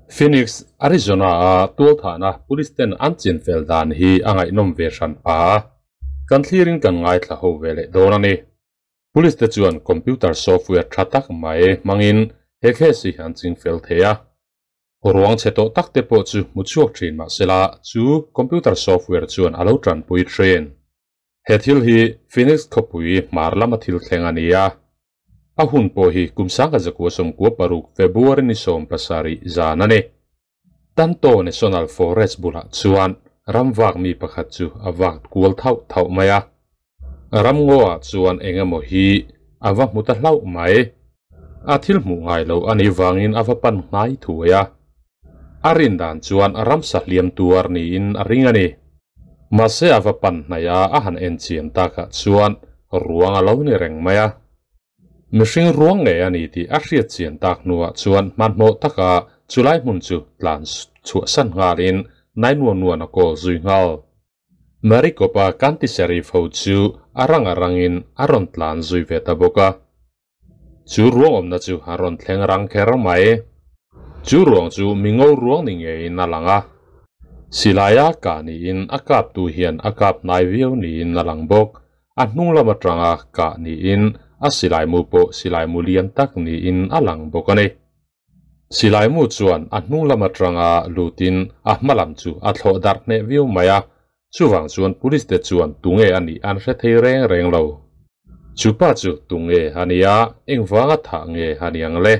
Phoenix, Arizona-a tualthahna police ten an chinfel dan hi a ngaihnawm ve hran pa a, kan thlirin kan ngaithla ho ve leh dawn a ni. Police te chuan computer software tha tak mai hmangin he case hi an chingfel thei a. Ruang chhe tawh tak te pawh chu hmu chhuak thin mahsela chu computer software chuan a lo tanpui thin. He thil hi Phoenix khawpui hmar lama thil thleng a ni a. A hun pawh hi kum 1996 February ni 17 zan a ni. Tanto National Forest bulah chuan ram vak mi pakhat chu a vak kual thauh thauh mai a. Ram ngaw ah chuan eng emaw hi a va hmu ta hlauh mai. A thil hmuh ngai lo a nih vangin a va pan hnai thuai a. A rin dan chuan ramsa hliam tuar niin a ring a ni. Mahse a va pan hnaih a, a han en chian takah chuan ruang a lo ni reng mai a. Mihring ruang ngei a ni tih a hriat chian tak hnuah chuan hmanhmawh taka chulai hmun chu tlan chhuahsan nghalin 911 a call zui nghal. Maricopa County Sheriff ho chu a rang a rangin a rawn tlan zui ve ta bawk a. Chu ruang awmna chu a rawn thleng rang kher mai. Chu ruang chu mingo ruang ni ngeiin a lang a. Silaia kah niin a kaptu hian a kap hnai viau niin a lang bawk. A hnung lam atanga kah niin a silai mu pawh silai mu lian tak niin a lang bawk a ni. Silai mu chuan a hnung lam atanga lutin a hma lam chu a thlawh darh hneh viau mai a, chuvang chuan police te chuan tunge a nih an hre thei reng reng lo. Chupa chu tunge a nia, engvanga thah nge a ni ang le?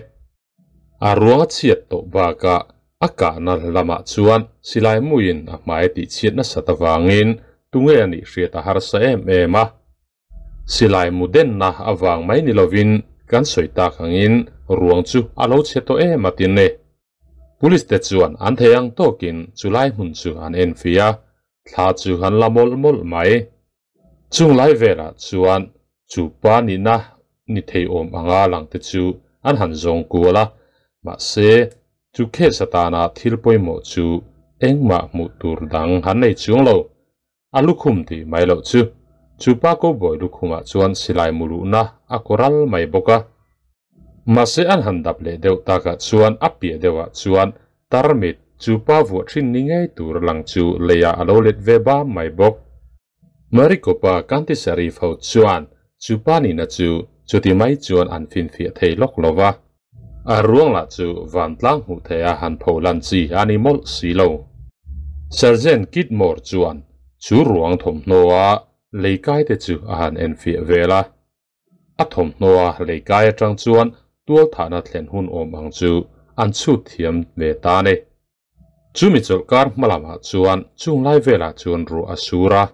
A ruang a chhiat tawh bakah a kahna lamah chuan silai muin a hmai tih chhiat nasat avangin tunge a nih hriat a harsa em em a. Silai mu denna avang mai ni lovin kan sawi tak angin ruang chu a lo chhe tawh em a tin e. Police te chuan an thei ang tawkin chulai hmun chu an en fih a, thla chu an la mawlh mawlh mai. Chung lai velah chuan chu pa nihna ni thei awm anga lang te chu an han zawng kual a, mahse chu case atana thil pawimawh chu engmah hmuh tur dang han nei chuang lo. A lukhum tih mai loh chu chu pa cowboy lukhumah chuan silai mu luhna a kawral mai bawk a. Mahse an han dap leh deuh takah chuan a piah deuhah chuan tarmit chu pa vuah thin ni ngei tur lang chu leiah a lo let ve bam mai bawk. Maricopa County Sheriff ho chuan chu pa nihna chu chuti mai chuan an finfiah thei lawk lo va. A ruang lah chu vantlang hmuh theiha han pho lan chi a ni mawlh si lo. Sergeant Kit Moore chuan chu ruang thawmhnawa leikai te chu a han enfiah vel a. A thawmhnawa leikai atang chuan tualthahna thlen hun awm ang chu an chhut thiam ve ta a ni. Chumi chawlhkar hma lamah chuan chung lai velah chuan ruah a sur a.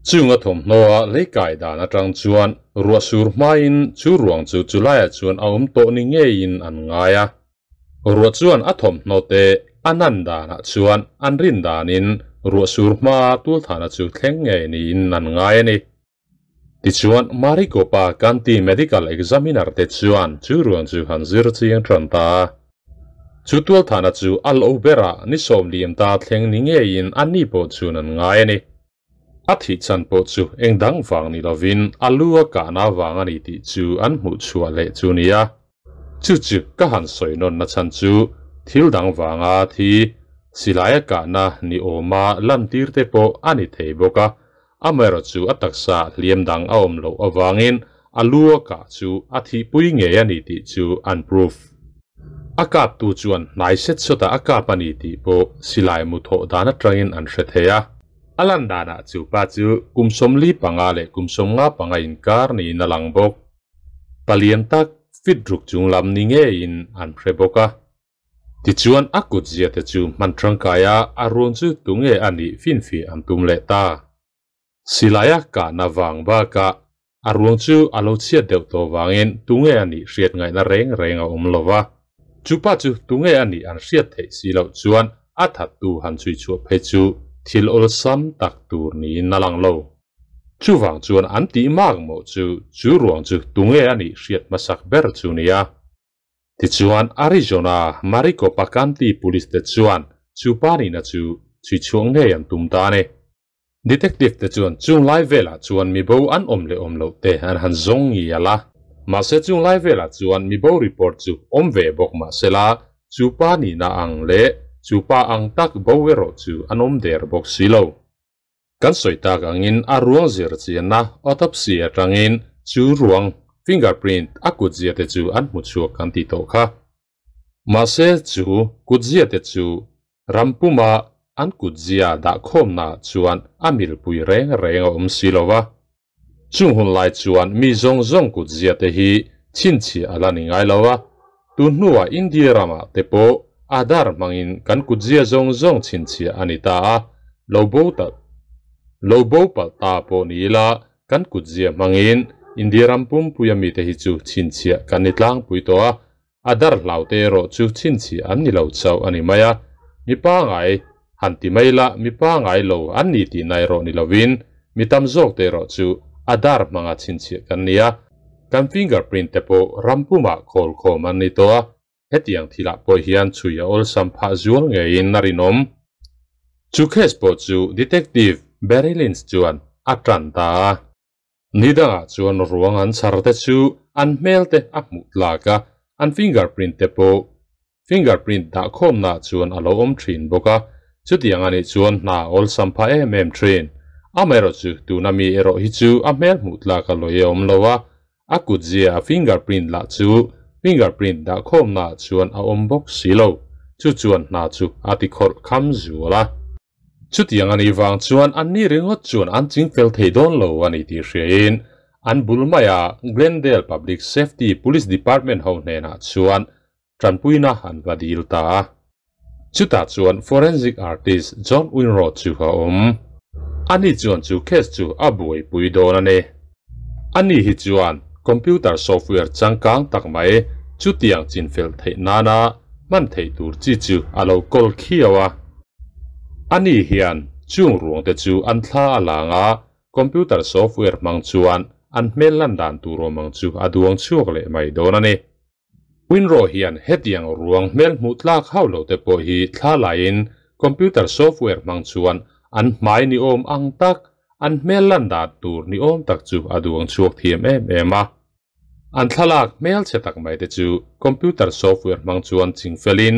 Chung a thawmhnawa leikai dan atang chuan ruah sur hmain chu ruang chu chulaiah chuan a awm tawh ni ngeiin an ngai a. Ruah chuan a thawmhnaw te a nan danah chuan an rin danin ruah sur hmaa tulthahna chu thleng ngei niin an ngai a ni. Tichuan, Maricopa County Medical Examiner te chuan chu ruang chu han zir chiang tan ta a. Chu tualthahna chu a lo berah ni 40 ta thleng ni ngeiin an ni pawh chuan an ngai a ni. A thih chhan pawh chu eng dang vang ni lovin a lu a kahna vang a ni tih chu an hmuh chhuah leh chu nia. Chu chu ka han sawi nawnna chhan chu thil dang vanga thi silai a kahna ni awma lantir te pawh a ni thei bawk a. Amaherawh chu a taksa hliam dang a awm loh avangin a lu a kah chu a thihpui ngei a ni tih chu an proof. A kaptu chuan hnai set sawtah a kap a ni tih pawh silai mu thawh dan atangin an hre thei a. A lan danah chu pa chu kum 45 leh kum 55 inkar niin a lang bawk. Palian tak fit ruk chung lam ni ngeiin an hre bawk a. Tichuan a kut zia te chu hman tangkaia a ruang chu tunge a nih finfih an tum leh ta. Silaia kahna vang bakah a ruang chu a lo chhiat deuh tawh vangin tunge a nih hriat ngaihna reng reng a awm lo va. Chupa chu tunge a nih an hriat theih si loh chuan a thattu han chhui chhuah phei chu thil awlsam tak tur niin a lang lo. Chuvang chuan an tih mak mawh chu chu ruang chu tunge a nih hriat hmasak ber chu nia. Tichuan Arizona Maricopa County Police te chuan chupa nihna chu chhui chhuah ngei an tum ta a ni. Detective te chuan chung lai velah chuan mibo an awm leh awm loh te an han zawng ngial a. Mahse chung lai velah chuan mibo report chu awm ve bawk mahsela Chu pa nihna ang leh chu pa ang tak bo erawh chu an awm der bawk si lo. Kan sawi tak angin a ruang zir chianna autopsy atangin chu ruang fingerprint a kutzia te chu an hmu chhuak kan tih tawh kha. Mahse chu kutzia te chu rampuma an kutzia dahkhawmna chuan a milpui reng reng a awm si lo va. Chung hun lai chuan mi zawng zawng kutzia te hi chhinchhiah a la ni ngai lo a, tun hnuah India ramah te pawh Aadhaar hmangin kan kutzia zawng zawng chhinchhiah a ni ta a, lo bo ta lo bo palh ta pawh ni ila kan kutzia hmangin India ram pumpuia mite hi chu chhinchhiah kan ni tlangpui tawh a, Aadhaar hlau te erawh chu chhinchhiah an ni lo chauh a ni mai a, mi pangai han ti mai la mi pangai lo an ni tihna erawh ni lovin mi tam zawk te erawh chu Aadhaar hmanga chhinchhiah kan ni a, kan fingerprint te pawh ram pumah khawl khawm an ni tawh a, hetiang thilah pawh hian chhui a awlsam phah zual ngeiin a rinawm. Chu case pawh chu Detective Barry Lynch chuan a tan ta a. Ni dangah chuan ruang an chhar te chu an hmel te a hmuh tlak a, an fingerprint te pawh fingerprint dahkhawmnaah chuan a lo awm thin bawk a, chutiang anih chuan hna awlsam phah em em thin. Amaherawhchu tuna mi erawh hi chu a hmel hmuh tlak a lawi a awm lo a, a kutzia a fingerprint lah chu fingerprint dahkhawmnaah chuan a awm bawk si lo, chu chuan hna chu a ti khawrh kham zual a. Chutiang a nih vang chuan anni ringawt chuan an chingfel thei dawn lo a ni tih hriain an bul maia Glendale Public Safety Police Department ho hnenah chuan tanpuina an va dil ta a. Chutah chuan forensic artist John Winrow chu a awm. Ani chuan chu case chu a buaipui dawn a ni. Ani hi chuan computer software changkang tak mai chutiang chinfel theih nana hman theih tur chi chu a lo kawl khiau a. Ani hian chung ruang te chu an thla a lang a, computer software hmang chuan an hmel lan dan tur awm ang chu a duang chhuak leh mai dawn a ni. Winrow hian hetiang ruang hmel hmuh tlak hauh lo te pawh hi thla laiin computer software hmang chuan an hmai ni awm ang tak, an hmel lan dan tur ni awm tak chu a duang chhuak thiam em em a. An thlalak hmelchhe tak mai te chu computer software hmang chuan chingfelin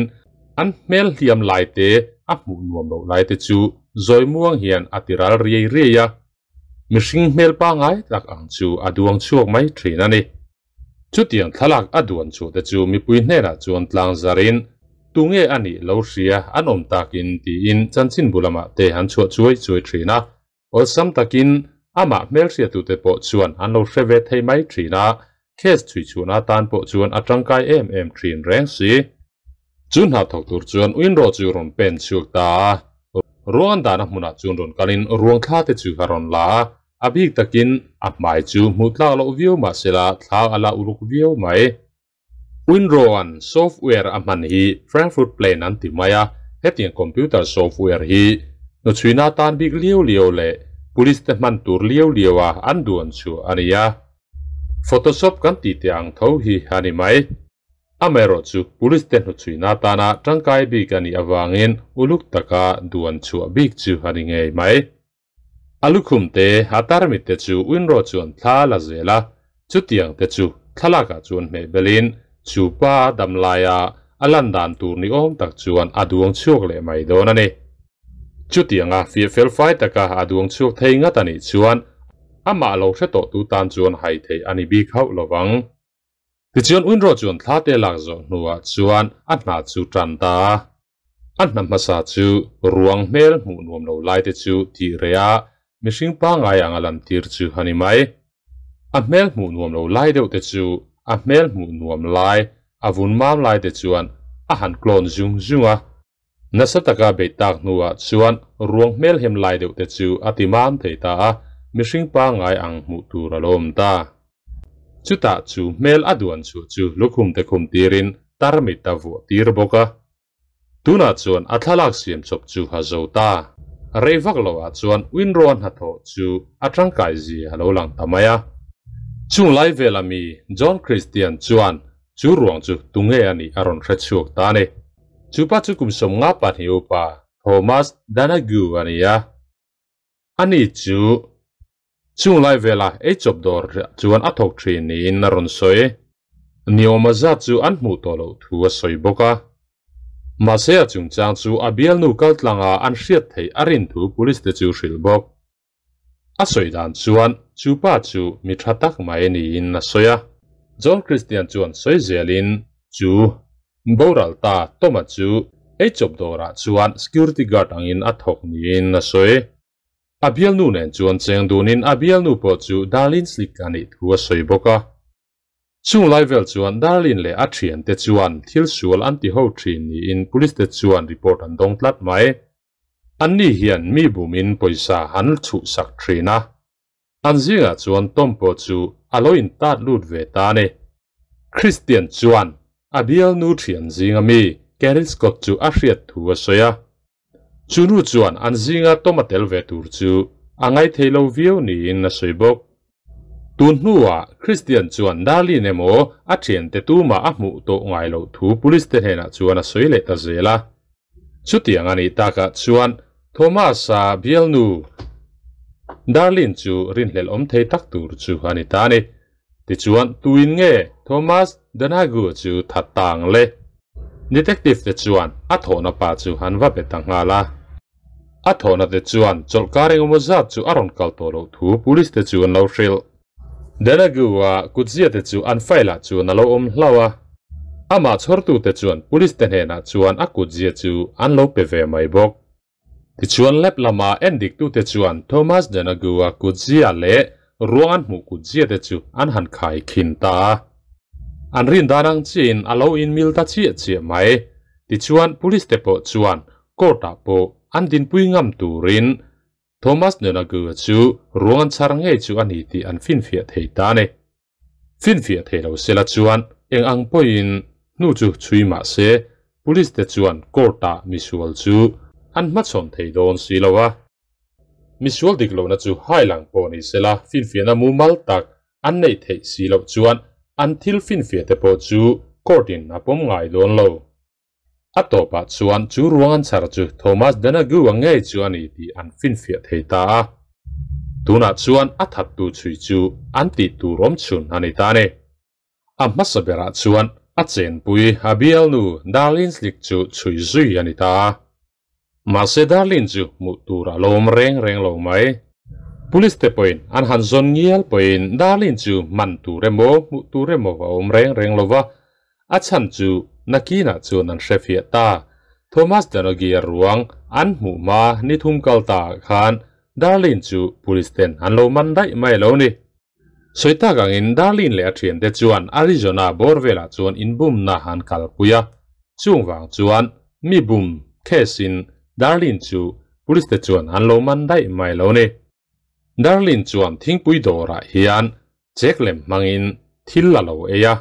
an hmel hliam lai te, a hmuh nuam loh lai te chu zawi muang hian a ti ral riai riai a. Mihring hmel pangai tak ang chu a duang chhuak mai thin a ni. Chutiang thlalak a duan chhuah te chu mipui hnenah chuan tlang zarin tunge a nih lo hria an awm takin tiin chanchinbu lamah te an chhuah chuai chuai thin a. Awlsam takin amah hmelhriattute pawh chuan an lo hre ve thei mai thin a, case chhui chhuahna atan pawh chuan a tangkai em em thin reng si. Chu hna thawk tur chuan Winrow chu rawn pen chhuak ta a, ruang an dahna hmunah chuan rawn kalin ruang thla te chu a rawn la a, a bik takin a hmai chu hmuh tlak loh viau mahsela thla a la uluk viau mai. Winrow-a'n software a hman hi Frankfurt Plane an ti mai a, hetiang computer software hi hnuchhuina atan bik liau liau leh police te hman tur liau liau a an duan chu a ni a. Photoshop kan tih teh ang tho hi a ni mai. Amaherawh chu police te hnuchhuina atana tangkai bik a nih avangin uluk taka duan chhuah bik chu a ni ngei mai. A lukhum te, a tarmit te chu Winrow chuan thla la zel a, chutiang te chu thlalakah chuan hmeh belin chu pa damlaia a lan dan tur ni awm tak chuan a duang chhuak leh mai dawn a ni. Chutianga fiah fel fai taka a duang chhuak thei ngat a nih chuan amah lo hre tawh tu tan chuan hai theih a ni bik hauh lo vang. Tichuan Winrow chuan thla te lak zawh hnuah chuan a hna chu tan ta a. A hna hmasa chu ruang hmel hmuh nuam lo lai te chu tih reh a, mihring pangai anga lan tir chu a ni mai. A hmel hmuh nuam lo lai deuh te chu a hmel hmuh nuam lai, a vun mam lai te chuan a han clone zung zung a. Nasa taka beih tak hnuah chuan ruang hmel hem lai deuh te chu a ti mam thei ta a, mihring pangai ang hmuh tur a lo awm ta. Chutah chu hmel a duan chhuah chu lukhum te khum tirin tarmit a vuah tir bawk a. Tunah chuan a thlalak siam chawp chu a zo ta. Rei vak loah chuan Winrow-a hnathawh chu a tangkai zia a lo lang ta mai a. Chung lai vela mi John Christian chuan chu ruang chu tunge a nih a rawn hre chhuak ta a ni. Chu pa chu kum 52 upa Thomas Donoghue a ni a. Ani chu chung lai vela ei chawp dawr chuan a thawk thin niin a rawn sawi. Niawma zat chu an hmuh tawh loh thu a sawi bawk a. Mahse a chungchang chu a bialnu kaltlanga an hriat theih a rin thu police te chu hrilh bawk. A sawi dan chuan chu pa chu mi tha tak mai niin a sawi a. John Christian chuan sawi zelin chu boral ta Toma chu eichawp dawrah chuan security guard angin a thawk niin a sawi. A bialnu nen chuan cheng dunin a bialnu pawh chu Darlene Slick a nih thu a sawi bawk a. Chung lai vel chuan Darlene leh a thiante chuan thil sual an ti ho thin niin police te chuan report an dawng tlat mai. Anni hian mi bumin pawisa an chhuhsak thin a. An zingah chuan Tom pawh chu a lo intat lut ve ta a ni. Christian chuan a bialnu thian zinga mi Kerry Scott chu a hriat thu a sawi a. Chu nu chuan an zinga Tom a tel ve tur chu a ngaithei lo viau niin a sawi bawk. Tun hnuah Christian chuan Darlene emaw a thiante tumah a hmuh tawh ngai loh thu police te hnenah chuan a sawi leh ta zel a. Chutiang a nih takah chuan Thomas-a bialnu Darlene chu rinhlelh awm thei tak tur chu a ni ta a ni. Tichuan tuin nge Thomas Donaghue chu that ta ang le? Detective te chuan a thawhna pa chu an va be ta nghal a. A thawhna te chuan chawlhkar engemaw zat chu a rawn kal tawh loh thu police te chu an lo hrilh. Donaghue-a kutzia te chu an file ah chuan a lo awm hlauh a. Amah chhawrtu te chuan police te hnenah chuan a kutzia chu an lo pe ve mai bawk. Tichuan lab lama endiktute chuan Thomas Donaghue-a kutzia leh ruang an hmuh kutzia te chu an han khai khin ta a. An rin dan ang chiahin a lo inmil ta chiah chiah mai. Tichuan police te pawh chuan court-ah pawh an dinpui ngam turin Thomas Donaghue-a chu ruang an chhar ngei chu a ni tih an finfiah thei ta a ni. Finfiah thei lo sela chuan eng ang pawhin hnu chu chhui mah se police te chuan court-ah misual chu an hmachhawn thei dawn si lo a. Misual dik lohna chu hai lang pawh ni sela finfiahna mumal tak an neih theih si loh chuan an thil finfiah te pawh chu court-in a pawm ngai dawn lo. A tawpah chuan chu ruang an chhar chu Thomas Donaghue-a ngei chu a ni tih an finfiah thei ta a. Tunah chuan a thattu chhui chu an tih tur awm chhun a ni ta a ni. A hmasa berah chuan a chenpui a bialnu Darlene Slick chu chhui zui a ni ta a. Mahse Darlene chu hmuh tur a lawm reng reng lo mai. Police te pawhin an han zawn ngial pawhin Darlene chu man tur emaw hmuh tur emaw a awm reng reng lo va, a chhan chu nakinah chuan an hre fiah ta. Thomas Donoghue ruang an hmuh hma ni thum kal ta ah khan Darlene chu police ten an lo man daih mai lo ni. Sawi tak angin Darlene leh a thiante chuan Arizona bawr velah chuan inbumna an kalpui a, chung vang chuan mi bum case in Darlene chu police te chuan an lo man daih mai lo ni. Darlene chuan thingpui dawrah hian check lem hmangin thil a lo ei a,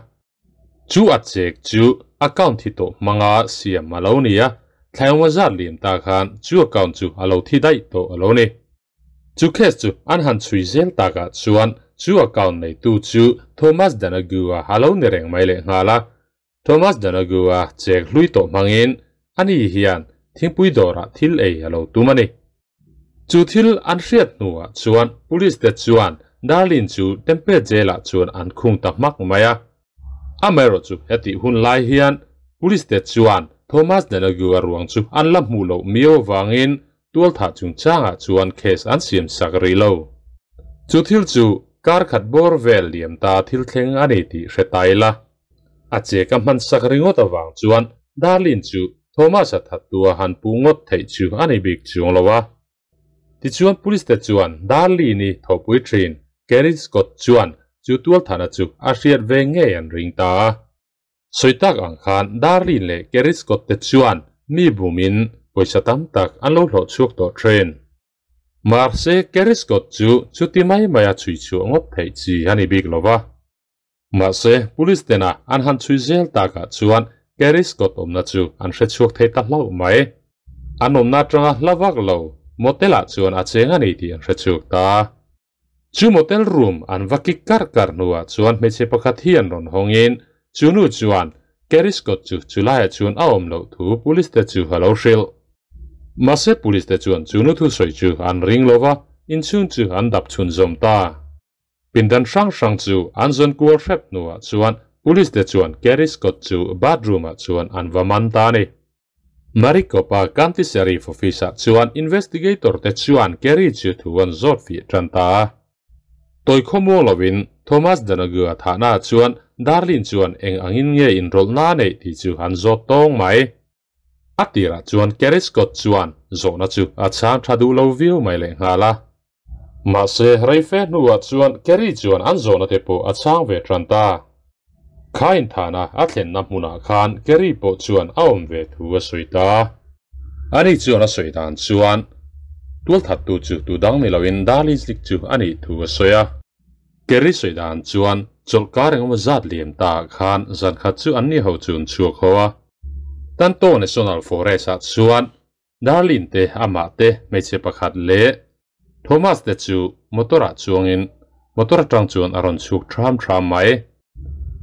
chu a check chu account thi tawh hmanga siam a lo ni a, thlaengmaw zat liam ta khan chu account chu a lo thi daih tawh a lo ni. Chu case chu an han chhui zel takah chuan chu account neitu chu Thomas Donoghue-a a lo ni reng mai leh nghal a. Thomas Donoghue-a chek hlui tawh hmangin ani hian thingpui dawrah thil ei a lo tum a ni. Chu thil an hriat hnuah chuan police te chuan Darlene chu Tempe Jail-ah chuan an khung ta hmak mai a. Amaherawhchu hetih hun lai hian police te chuan Thomas Donoghue-a ruang chu an la hmuh loh miau avangin Tualthah chungchangah chuan case an siam sak rih lo. Chu thil chu kar khat bawr vel liam ta thil thleng a ni tih hre ta ila. A che ka hman sak ringawt avang chuan Darlene chu Thomas-a thattua han puh ngawt theih chu a ni bik chuang lo a. Tichuan police te chuan Darlene-i thawhpui thin Kerry Scott chuan chu tualthahna chu a hriat ve ngei an ring ta a. Sawi tak ang khan Darlene leh Kerry Scott te chuan mi bumin pawisa tam tak an lo hlawh chhuak tawh thin. Mahse Kerry Scott chu chuti mai maia chhui chhuah ngawt theih chi a ni bik lo va. Mahse police tena an han chhui zel takah chuan Kerry Scott awmna chu an hre chhuak thei ta hlauh mai. An awmna atanga hla vak lo motel ah chuan a cheng a ni tih an hre chhuak ta. Chu motel room an va kik kar kar hnuah chuan hmeichhe pakhat hi an rawn hawngin chu nu chuan Kerry Scott chu chulaiah chuan a awm loh thu police te chu a lo hrilh. Mahse police te chuan chu nu thusawi chu an ring lo va, inchhung chu an dap chhunzawm ta. Pindan hrang hrang chu an zawn kual hrep hnuah chuan police te chuan Kerry Scott chu bathroom ah chuan an va man ta a ni. Maricopa County Sheriff Office ah chuan investigator te chuan Kerry chu thu an zawt fih tan ta a. Tawi khawmuang lovin Thomas Donoghue-a thahna ah chuan Darlene chuan eng angin nge inrawlhna a neih tih chu an zawt tawng mai. A tirah chuan Kerry Scott chuan zawhna chu a chhang tha duh lo viau mai lehnghal a. Mahse, rei fe hnuah chuan Kerry chuan an zawhna te pawh a chhang ve tan ta. Kha inthahna a thlenna hmunah khan Kerry pawh chuan a awm ve thu a sawi ta. Ani chuan a sawi dan chuan tualthattu chu tu dang ni loin Darlene Zlick chu a nih thu a sawi a. Kerry sawi dan chuan chawlhkar engemaw zat liam ta khan zan khat chu anni ho chu an chhuak ho a. Tanto National Forest-ah chuan Darlene te amah te hmeichhe pakhat leh Thomas te chu motor-ah chuangin motor atang chuan a rawn chhuk tham tham mai.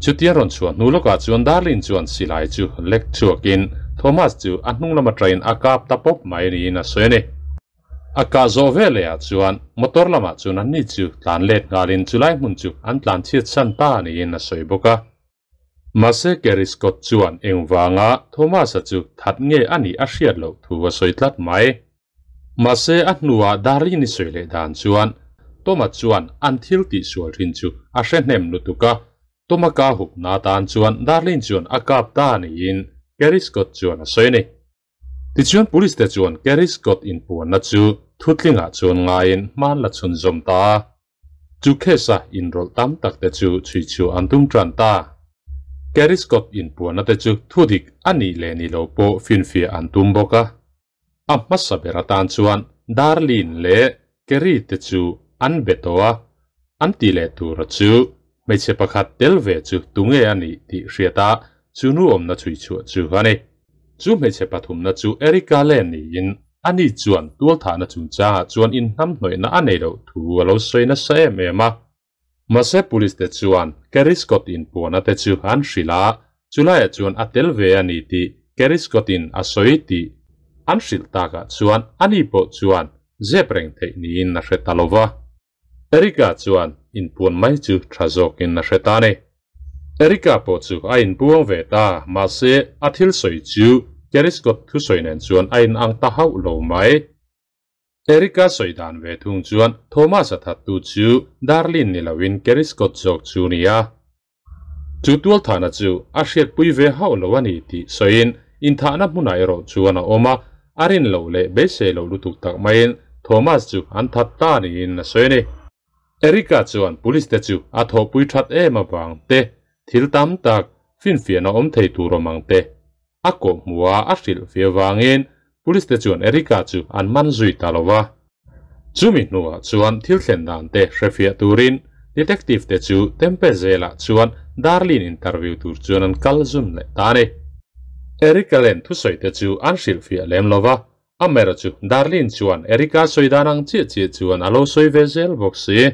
Chutia rawn chhuah hnu lawkah chuan Darlene chuan silai chu lek chhuakin Thomas chu a hnung lam atangin a kap ta pawp mai niin a sawi a ni. A kah zawh ve lehah chuan motor lamah chuan anni chu tlan let nghalin chulai hmun chu an tlan chhiat san ta niin a sawi bawk a. Mahse Kerry Scott chuan engvanga Thomas-a chu that nge a nih a hriat loh thu a sawi tlat mai. Mahse a hnuah Darlene-i sawi leh dan chuan Toma chuan an thil tihsual thin chu a hre hnem lutuk a, Toma ka hupna atan chuan Darlene chuan a kap ta niin Kerry Scott chuan a sawi a ni. Tichuan Police te chuan Kerry Scott inpuanna chu thutlingah chuan ngaiin hman la chhunzawm ta a. Chu case-a inrawlh tam tak te chu chhui chhuah an tum tan ta. Kerry Scott inpuanna te chu thudik a nih leh ni lo pawh finfiah an tum bawk a. A hmasa ber atan chuan Darlene leh Kerry te chu an be tawh a, an ti leh tura chu hmeichhe pakhat tel ve chu tunge a nih tih hriat a chu nu awmna chhui chhuah chu a ni. Chu hmeichhe pathumna chu Erica Lane niin ani chuan tualthahna chungchangah chuan inhnamhnawihna a nei loh thu a lo sawi nasa em em a. Mahse police te chuan Kerry Scott inpuahna te chu an hrilh a, chulaiah chuan a tel ve a ni tih Kerry Scott in a sawi tih an hrilh takah chuan ani pawh chuan zep reng theih niin a hre ta lo va. Erica chuan inpuan mai chu tha zawkin a hre ta a ni. Erica pawh chu a inpuang ve ta, mahse a thil sawi chu Kerry Scott thusawi nen chuan a inang ta hauh lo mai. Erica sawi dan ve thung chuan Thomas-a thattu chu Darlene ni loin Kerry Scott zawk chu a ni a. Chu tualthahna chu a hriatpui ve hauh lo a ni tih sawiin inthahna hmunah erawh chuan a awm a, a rin loh leh beisei loh lutuk tak maiin Thomas chu an that ta niin a sawi a ni. Erica chuan police te chu a thawhpui that em avang te, thil tam tak finfiahna awm thei tur awm ang te a kawh hmuh a a hrilh ve avangin police te chuan Erica chu an man zui ta lo va. Chumi hnuah chuan thil thlen dan te hrefiah turin detective te chu Tempe zelah chuan Darlene interview tur chuan an kal zun leh ta a ni. Erica len thusawi te chu an hrilhfiah lem lo va, amaherawh chu Darlene chuan Erica sawi dan ang chiah chiah chuan a lo sawi ve zel bawk si.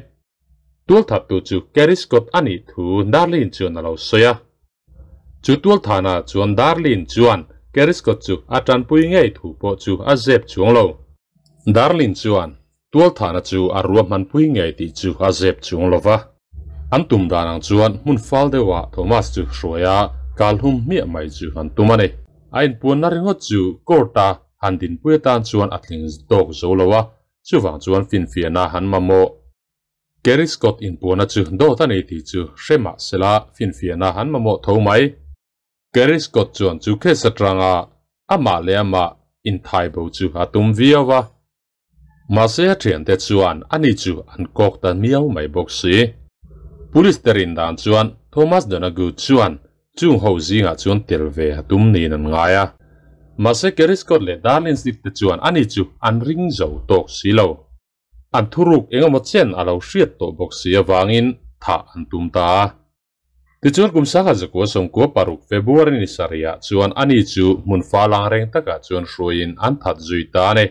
Tualthattu chu Kerry Scott a nih thu Darlene chuan a lo sawi a. Chu tualthana chuan Darlene chuan Kerry Scott chu a tanpui ngei thu pawh chu a zep chuang lo. Darlene chuan tualthana chu a ruahmanpui ngei tih chu a zep chuang lo va. An tum dan ang chuan hmun fal deuhah Thomas chu hruai a, kalhum hmiah mai chu an tum a ni. A inpuanna ringawt chu court-a han dinpui atan chuan a tling tawk zo lo a, chuvang chuan finfiahna han mamawh. Kerry Scott inpuahna chu dawt a ni tih chu hre mah sela finfiahna an mamawh tho mai. Kerry Scott chuan chu case atanga amah leh amah inthai bo chu a tum viau a. Mahse a thiante chuan ani chu an kawk ta miau mai bawk si. Police te rin dan chuan Thomas Donoghue chuan chung ho zingah chuan tel ve a tum niin an ngai a. Mahse Kerry Scott leh Darlene Smith te chuan ani chu an ring zo tawk si lo. An thuruk engemaw chen a lo hriat tawh bawk si avangin thah an tum ta a. Tichuan kum sangha zakua sawmkua paruk February ni sarihah chuan ani chu hmun fa lang reng takah chuan hruaiin an that zui ta a ni.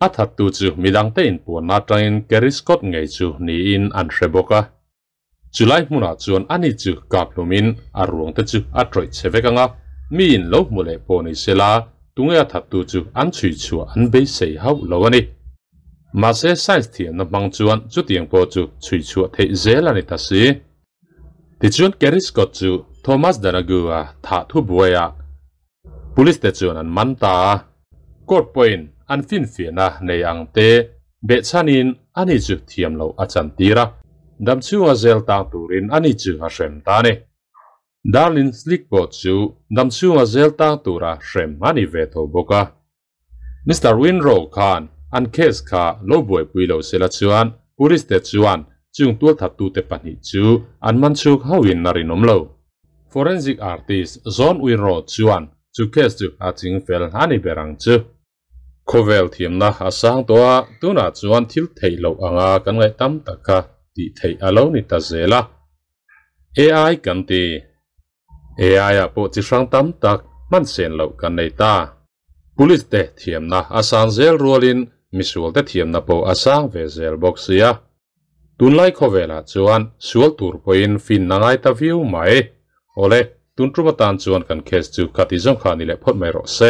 A thattu chu midangte inpuanna atangin Kerry Scott ngei chu niin an hre bawk a. Chulai hmunah chuan ani chu kap hlumin a ruangte chu a tawih chhe vek ang a, miin lo hmu leh pawh ni sela tunge a thattu chu an chhui chhuah an beisei hauh lo a ni. Mahse science thiamna hmang chuan chutiang pawh chu chhui chhuah theih zel a ni ta si. Tichuan Kerry Scott chu Thomas Donoghue-a thah thu buaiah. Police te chuan an man ta a, court pawhin an finfiahna nei ang te behchhanin ani chu thiam loh a chantir a, dam chhunga zel tang turin ani chu a hrem ta a ni. Darlene Slick pawh chu dam chhunga zel tang tura hrem a ni ve tho bawk a. Mister Winrow khan an case kha lo buaipui lo sela chuan police te chuan chung tualthattute pahnih chu an man chhuk hauhin a rinawm lo. Forensic artist John Winrow chuan chu case chu a ching fel a ni ber ang chu. Khawvel thiamna a sang tawh a, tunah chuan thil theih loh anga kan ngaih tam tak kha tih theih a lo ni ta zel a. AI kan ti. AI ah pawh chi hrang tam tak hman sen loh kan nei ta. Police te thiamna a sang zel rualin misual te thiamna pawh a sang ve zel bawk sia. Tunlai khawvelah chuan sual tur pawhin fin a ngai ta viau mai. Awle, tun tum atan chuan kan case chu khati zawng kha ni leh phawt mai rawh se.